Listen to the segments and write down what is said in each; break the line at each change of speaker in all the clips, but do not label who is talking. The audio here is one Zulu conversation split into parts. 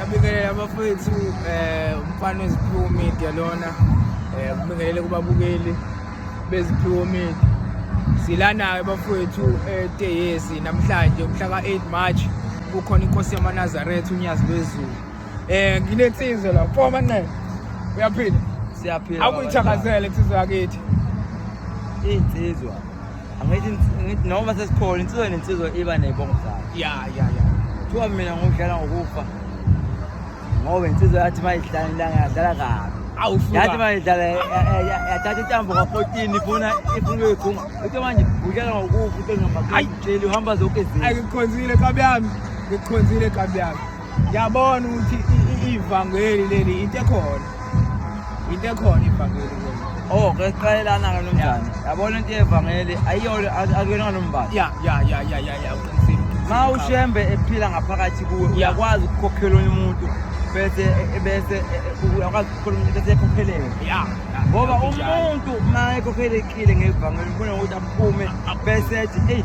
Ngiyabingelela abafowethu umfana weziphiwo media lona ngibingelele kubabukeli beziphiwo media. Silana-ke bafowethu eTeyesi namhlanje umhla ka-8 March kukhona inkosi yamaNazaretha uNyazi lwezulu. Nginensizwa la mfo manqele. Uyaphila?
Siyaphila.
Akuyithakazele insizwa yakithi.
Insizwa. Angithi ngithi noma sesikhona insizwa nensizwa iba nezibongo zayo.
Ya.
Kuthiwa mina ngokudlala ngokufa. Ngoba insizwa yathi mayidlala ilanga yadlala kabi.
Awusuka.
Yathi mayidlala yathatha intambo ka-14 ifuna ukuyikhunga. Uthe manje udlala ngokufa into engamakutsheli uhamba zonke izinto.
Ayikukhonzile kabi yami. Ngikukhonzile kabi yami. Ngiyabona ukuthi ivangeli leli into ekhona. Into ekhona ivangeli leli.
Oh, ke siqalelana ke nomzane. Yabona into yevangeli ayiyona akuyona nombala.
Ya, uqinisile.
Ma uShembe ephila ngaphakathi kuwe uyakwazi ukukhokhela onye umuntu bese uyakwazi ukukhokhela umuntu bese ekhokheleke.
Ya.
Ngoba umuntu ma ekhokhelekile ngevangeli ufuna ukuthi aphume bese ethi hey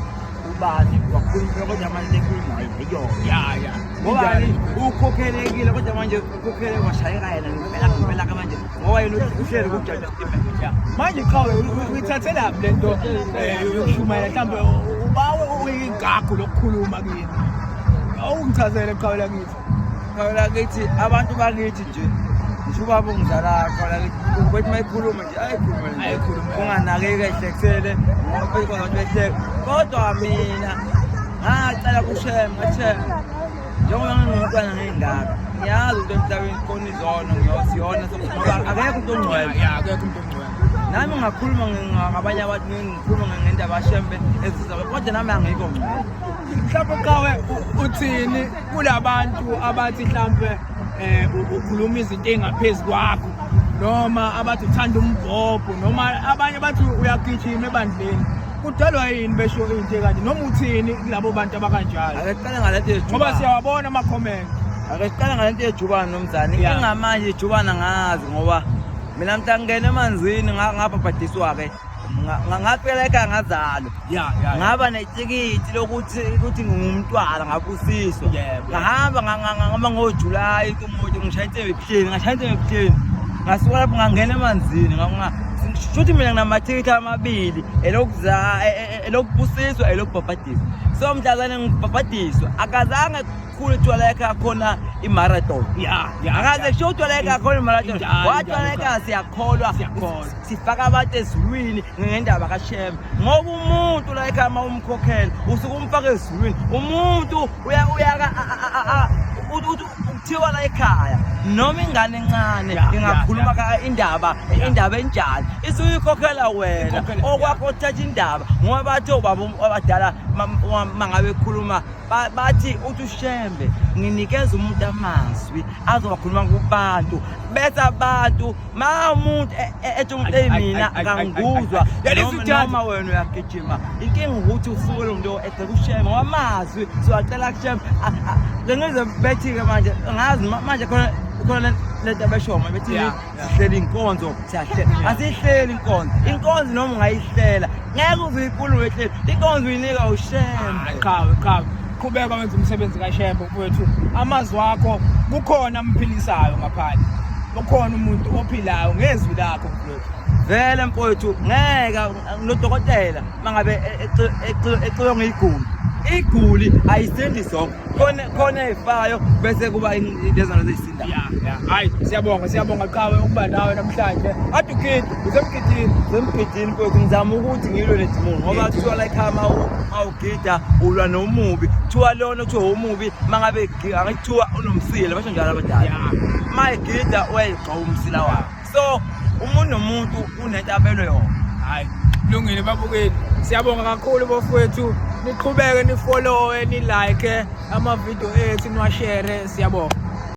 ubani wakhuluma kodwa manje ekhuluma ayiyona.
Ya.
Ngoba ukhokhelekile kodwa manje ukhokhele washayeka yena ngempela ngempela ke manje ngoba yena uhleli kujaja isitimela.
Manje qhawe uyithathelaphi le nto yokushumayela mhlawumbe ubawe uyigagu lokukhuluma kini. Awungichazele qhawe lakithi.
Qhawe lakithi abantu bakithi nje ngisho ubaba ongizalayo qhawe lakithi bethi uma ekhuluma nje ayikhulume nje
Ayikhulume.
unganakeki ehlekisele ngoba abantu behleka kodwa mina ngacela kuShembe ngathi njengoba ngingumntwana ngingaka ngiyazi ukuthi emhlabeni khona izono ngiyosiyona ngoba akekho umuntu ongcwele.
Ya, akekho umuntu ongcwele.
Nami ngakhuluma ngabanye abantu ngikhuluma ngendaba kaShembe eziza kodwa nami angikho ngcwele.
Mhlawumbe qhawe uthini kulabantu abathi mhlawumbe ukhuluma izinto ey'ngaphezu kwakho noma abathi uthanda umbhobho noma abanye bathi uyagijima ebandleni kudalwa yini besho into ekanje noma uthini kulabo bantu abakanjalo?
Ake siqale ngalento yejubane.
Ngoba siyawabona ama-comment.
Ake siqale ngalento yejubane nomzane. Inkinga manje ijubane angazi ngoba mina mhla ngingena emanzini ngabhabhadiswa-ke ngafika ekhaya ngazalwa.
Ya.
Ngaba nethikithi lokuthi ukuthi ngingumntwana ngabusiswa. Ngahamba ngahamba ngoJuly kumuntu ngishaya insimbi ebuhleni ngashaya insimbi ebuhleni. Ngasuka lapho ngangena emanzini shuthi mina nginamathikithi amabili elokubusiswa elokubhabhadiswa. So mhlazane ngibhabhadiswa akazange kukhulu kuthiwa la ekhaya khona i-marathon.
Ya.
Akaze kusho kuthiwa la ekhaya khona i-marathon.
Injalo,
Wathiwa la
injalo.
ekhaya siyakholwa.
Siyakholwa.
Sifaka abantu ezulwini ngendaba kaShembe. Ngoba umuntu la ekhaya uma umkhokhela usuke umfaka ezulwini. Umuntu uya uya kuthiwa la ekhaya noma ingane encane ingakhuluma indaba indaba enjani isuke ikhokhela wena okwakho othatha indaba ngoba bathi obaba abadala mangabe ekhuluma bathi uthi uShembe nginikeza umuntu amazwi azowakhuluma kubantu bese abantu ma umuntu ethi umuntu eyi mina akangikuzwa noma wena uyagijima inkinga ukuthi usuke lo muntu egxeka uShembe ngoba amazwi siwacela kuShembe ngize bethi-ke manje ngazi manje khona khona lento abeshoyo bethi sihlela inkonzo siyahlela asiyihleli inkonzo inkonzo noma ungayihlela ngeke uze uyikhulume ehleli inkonzo uyinika uShembe.
Qhawe qhawe qhubeka wenza umsebenzi kaShembe mfowethu amazwi akho kukhona amphilisayo ngaphandle kukhona umuntu ophilayo ngezwi lakho mfowethu.
Vele mfowethu ngeke nodokotela mangabe exilonga iguli iguli ayisindi zonke khona khona efayo bese kuba lezona ezisindayo.
Ya, hayi siyabonga siyabonga qhawe ukuba nawe namhlanje. Ade ugidi usemgidini.
Semgidini mfowethu ngizama ukuthi ngilwe nedimoni ngoba kuthiwa la ekhaya mawugida ulwa nomubi kuthiwa lona kuthiwa umubi mangabe angithiwa unomsila basho njalo abadala ma egida uyayigxoba umsila wakhe so umuntu nomuntu unento abelwe yona.
Hayi kulungile babukeli siyabonga kakhulu bafowethu niqhubeke nifollowe ni like ama video ethu niwashare siyabonga.